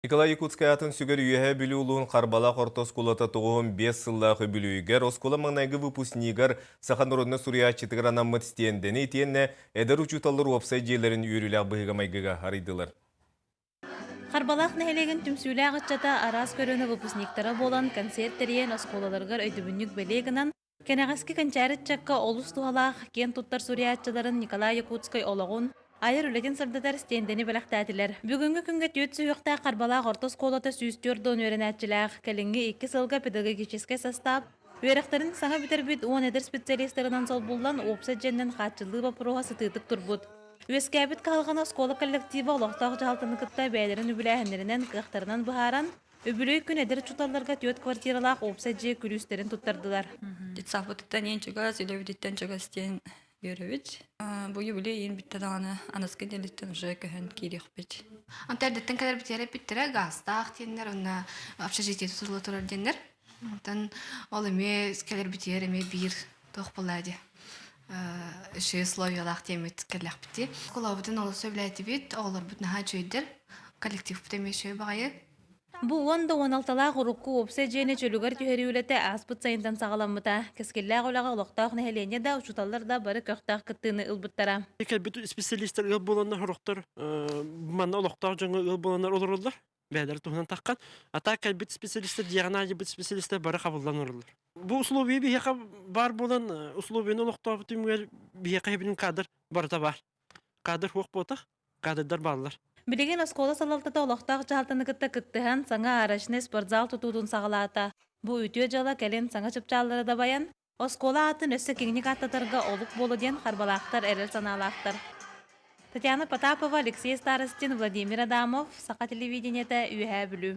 Николай Якутскай аатын сүгэр Үөһээ Бүлүү улууһун Харбалаах орто оскуолата 95 сыллаах үбүлүөйүгэр оскуола маҥнайгы выпускнигар саха народнай суруйааччытыгар анаммыт стендэни итиэннэ эдэр учууталлар уопсай дьиэлэрин үөрүүлээх быһыыга-майгыга арыйдылар. Харбалаах нэһилиэгин түмсүүлээх ыччата араас көлүөнэ выпускниктара буолан концерт тэрийэн оскуолаларыгар өйдөбүнньүк бэлиэ гынан Кэнэҕэски кэнчээри ыччакка олус туһалаах, киэн туттар суруйааччыларын Николай Якутскай олоҕун, айар үлэтин сырдатар стендэни бэлэхтээтилэр. Бүгүҥҥү күҥҥэ түөрт сүһүөхтээх Харбалаах орто оскуолата 140 үөрэнээччилээх, кэлиҥҥи икки сылга педагогическай састаап, үөрэхтэрин саҥа бүтэрбит уон эдэр специалистарынан солбуллан уопсай дьиэннэн хааччыллыы боппуруоһа сытыытык турбут. Үөскээбит кыһалҕаны оскуола коллектива олохтоох дьаһалтаны кытта бэйэлэрин үбүлээһиннэринэн, кыахтарынан быһааран, Үбүлүөй күн эдэр учууталларга түөрт квартиралаах уопсай дьиэ күлүүстэрин туттардылар. Детсадпытыттан иэн чугас, үлэбититтэн чугас диэн үөрэбит. Бу юбилей иин бүтте даҕаны аныскы дэлиттэн уже көһөн киириэхпит. Онто эрдэттэн кэлэр бүтэрэ эппиттэрэ гаастаах диэннэр уонна общежитие тутулла турар диэннэр. Онтон ол эмиэ кэлэр бүтэр эмиэ биир туох буолла дии үчүгэй условиялаах диэммит кэллэхпитий. Оскуолабытын олус сөбүлээтибит, оҕолорбут наһаа үчүгэйдэр, коллективпыт эмиэ үчүгэй баҕайы. Бу уон да уон алталаах урукку уопсай дьиэни чөлүгэр түһэрии үлэтэ ааспыт сайынтан саҕаламмыта. Кэскиллээх үлэҕэ олохтоох нэһилиэнньэ да, учууталлар да бары көхтөөх кыттыыны ылбыттара. Кэлбит специалистар ыал буоланнар сорохтор манна олохтоох дьоҥҥо ыал буоланнар олороллор. Бэйэлэрэ туһунан таххан. А так кэлбит специалистар, дьиэҕэ наадыйбыт специалистар бары хабыллан олороллор. Бу условия биһиэхэ баар буолан, условияны олохтообут түмүгэр биһиэхэ билин кадр барыта баар. Кадр суох буотах, кадрдар бааллар. Билигин оскуола салалтата олохтоох дьаһалтаны кытта кыттыһан саҥа арочнай спортзал тутуутун саҕалаата. Бу үтүө дьыала кэлин саҥа чыпчааллары дабайан, оскуола аатын өссө киҥник ааттатарга олук буолуо диэн харбалаахтар эрэл санаалаахтар. Татьяна Потапова, Алексей Старостин, Владимир Адамов, Саха телевидениетэ, Үөһээ Бүлүү.